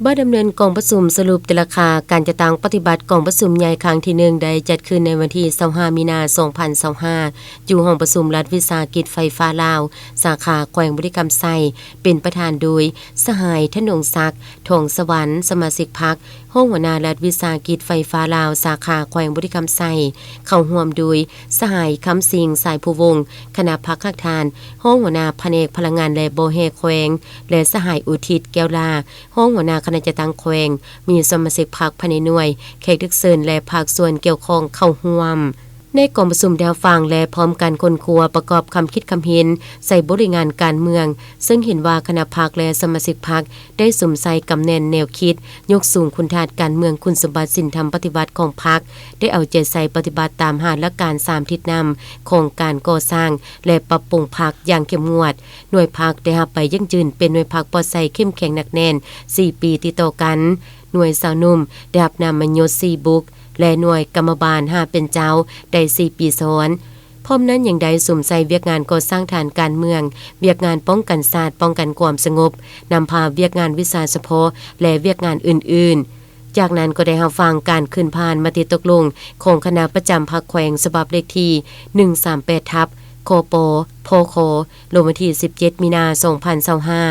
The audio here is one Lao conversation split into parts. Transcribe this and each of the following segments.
ບໍ່ດຳເນີນກອງປະຊຸມສະຫຼຸບແຕ່ລະຄ່າການຈັດຕັ້ງປະຕິບັດກອງປະຊຸມໃຫຍ່ຄັ້ງທີໜຶ່ງ ໄດ້ຈັດຂຶ້ນໃນວັນທີຊາວຫ້າ ມີນາ ສອງພັນຊາວຫ້າ ຢູ່ຫ້ອງປະຊຸມລັດວິສາຫະກິດໄຟຟ້າລາວ ສາຂາແຂວງບໍລິຄຳໄຊ, ເປັນປະທານໂດຍ ສະຫາຍ ທະນົງສັກ ທອງສະຫວັນ ສະມາຊິກພັກ, ຮອງຫົວໜ້າລັດວິສາຫະກິດໄຟຟ້າລາວ ສາຂາແຂວງບໍລິຄຳໄຊ, ເຂົ້າຮ່ວມໂດຍ ສະຫາຍ ຄຳສິງ ສາຍພູວົງ ຄະນະພັກຮາກຖານ, ຮອງຫົວໜ້າພະແນກພະລັງງານ ແລະ ບໍ່ແຮ່ແຂວງ ແລະ ສະຫາຍ ອຸທິດ ແກ້ວຫຼ້າ ຮອງຫົວໜ້າຄະນະຈັດຕັ້ງແຂວງ, ມີສະມາຊິກພັກພາຍໃນໜ່ວຍ, ແຂກຖືກເຊີນ ແລະ ພາກສ່ວນກ່ຽວຂ້ອງເຂົ້າຮ່ວມ. ໃນກອງປະຊຸມໄດ້ຮັບຟັງ ແລະ ພ້ອມກັນຄົ້ນຄວ້າປະກອບຄຳຄິດຄຳເຫັນ ໃສ່ບົດລາຍງານການເມືອງ, ເຊິ່ງເຫັນວ່າຄະນະພັກ ແລະ ສະມາຊິກພັກ ໄດ້ສຸມໃສ່ກຳແໜ້ນແນວຄິດ ຍົກສູງຄຸນທາດການເມືອງ, ຄຸນສົມບັດສິນທຳປະຕິວັດຂອງພັກ, ໄດ້ເອົາໃຈໃສ່ປະຕິບັດຕາມຫ້າຫຼັກການສາມທິດນຳຂອງການກໍ່ສ້າງ ແລະ ປັບປຸງພັກຢ່າງເຂັ້ມງວດ. ໜ່ວຍພັກໄດ້ຮັບໃບຢັ້ງຢືນເປັນໜ່ວຍພັກປອດໃສເຂັ້ມແຂງໜັກແໜ້ນສີ່ປີຕິດຕໍ່ກັນ, ໜ່ວຍຊາວໜຸ່ມໄດ້ຮັບນາມມະຍົດສີ່ບຸກ ແລະ ໜ່ວຍກຳມະບານຫ້າເປັນເຈົ້າໄດ້ສີ່ປີຊ້ອນ. ພ້ອມນັ້ນຍັງໄດ້ສຸມໃສ່ວຽກງານກໍ່ສ້າງຖານການເມືອງ, ວຽກງານປ້ອງກັນຊາດ, ປ້ອງກັນຄວາມສະຫງົບ, ນຳພາວຽກງານວິຊາສະເພາະ ແລະ ວຽກງານອື່ນໆ. ຈາກນັ້ນກໍໄດ້ຮັບຟັງການຂຶ້ນຜ່ານມະຕິຕົກລົງຂອງຄະນະປະຈຳພັກແຂວງ ສະບັບເລກທີໜຶ່ງສາມແປດ ທັບ ຄປ ພຂ ລົງວັນທີສິບເຈັດ ມີນາ ສອງພັນຊາວຫ້າ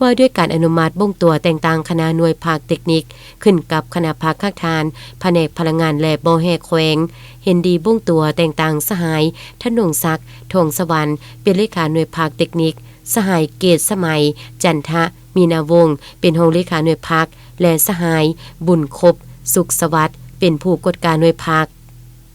ວ່າດ້ວຍການອະນຸມັດບົ່ງຕົວແຕ່ງຕັ້ງຄະນະໜ່ວຍພັກເຕັກນິກ ຂຶ້ນກັບຄະນະພັກຮາກຖານ ພະແນກພະລັງງານ ແລະ ບໍ່ແຮ່ແຂວງ. ເຫັນດີບົ່ງຕົວແຕ່ງຕັ້ງສະຫາຍ ທະນົງສັກ ທອງສະຫວັນ ເປັນເລຂາໜ່ວຍພັກເຕັກນິກ, ສະຫາຍ ເກດສະໄໝ ຈັນທະມີນາວົງ ເປັນຮອງເລຂາໜ່ວຍພັກ ແລະ ສະຫາຍ ບຸນຄົບ ສຸກສະຫວັດ ເປັນຜູ້ກວດກາໜ່ວຍພັກ.